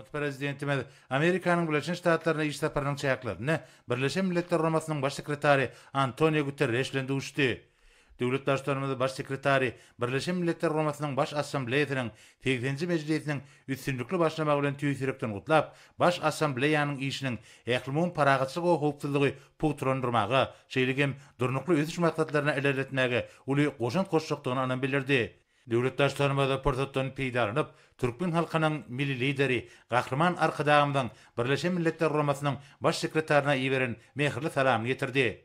Hormatly Prezidentimiz Amerikanyň Birleşen Ştatlaryna iş saparynyň çäklerinde Birleşen Milletler Guramasynyň Baş sekretary Antonio Guterreş bilen duşuşdy. Döwlet Baştutanymyz Baş sekretary Birleşen Milletler Guramasynyň Baş Assambleýasynyň segseninji mejlisiniň üstünlikli başlamagy bilen tüýs ýürekden gutlap, Baş Assambleýanyň işiniň ählumumy parahatçylyk we howpsuzlygy pugtalandyrmaga, şeýle hem Durnukly ösüş maksatlaryna ilerletmäge uly goşant goşjakdygyna ynam bildirdi. Döwlet Baştutanymyz pursatdan peýdalanyp, türkmen halkynyň Milli Lideri Gahryman Arkadagymyzyň Birleşen Milletler Guramasynyň Baş sekretaryna iberen mähirli salamyny ýetirdi.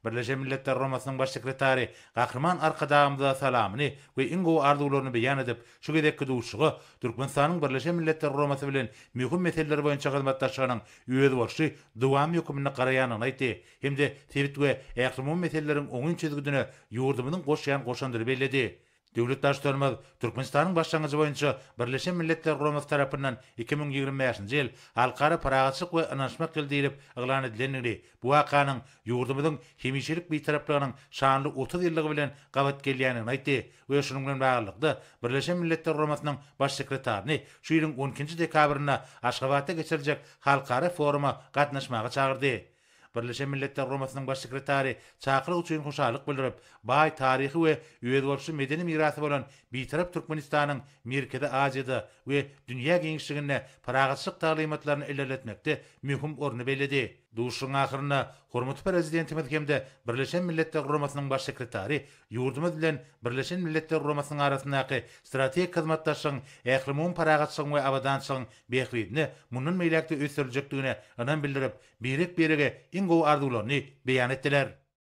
Birleşen Milletler Guramasynyň Baş sekretary Gahryman Arkadagymyza salamyny we iň gowy arzuwlaryny beýan edip, şu gezekki duşuşyga Türkmenistanyň Birleşen Milletler Guramasy bilen möhüm meseleler boýunça hyzmatdaşlygynyň özboluşly dowamy hökmünde garaýandygyny aýtdy hem-de sebit we ählumumy meseleleriň oňyn çözgüdine ýurdumyzyň goşýan goşandyny belledi. Döwlet Baştutanymyz Türkmenistanyň başlangyjy boýunça Birleşen Milletler Guramasy tarapyndan 2025-nji ýyl Halkara parahatçylyk we ynanyşmak ýyly diýlip yglan edilendigini, bu wakanyň ýurdumyzyň hemişelik Bitaraplygynyň şanly 30 ýyllygy bilen gabat gelýändigini aýtdy we şunuň bilen baglylykda, Birleşen Milletler Guramasynyň Baş sekretaryny şu ýylyň on ikinji dekabrynda Aşgabatda geçiriljek halkara foruma gatnaşmaga çagyrdy. Birleşen Milletler Guramasynyň Baş sekretary çakylyk üçin hoşallyk bildirip, baý taryhy we özboluşly medeni mirasy bolan Bitarap Türkmenistanyň Merkezi Aziýada we dünýä giňişliginde parahatçylyk taglymatlaryny ilerletmekde möhüm ornuny belledi. Duşuşygyň ahyrynda hormatly Prezidentimiz hem-de Birleşen Milletler Guramasynyň Baş sekretary ýurdumyz bilen Birleşen Milletler Guramasynyň arasyndaky strategik hyzmatdaşlygyň ählumumy parahatçylygyň we abadançylygyň bähbidine mundan beýläk-de ösdüriljekdigine ynam bildirip, birek-birege iň gowy arzuwlaryny beýan etdiler.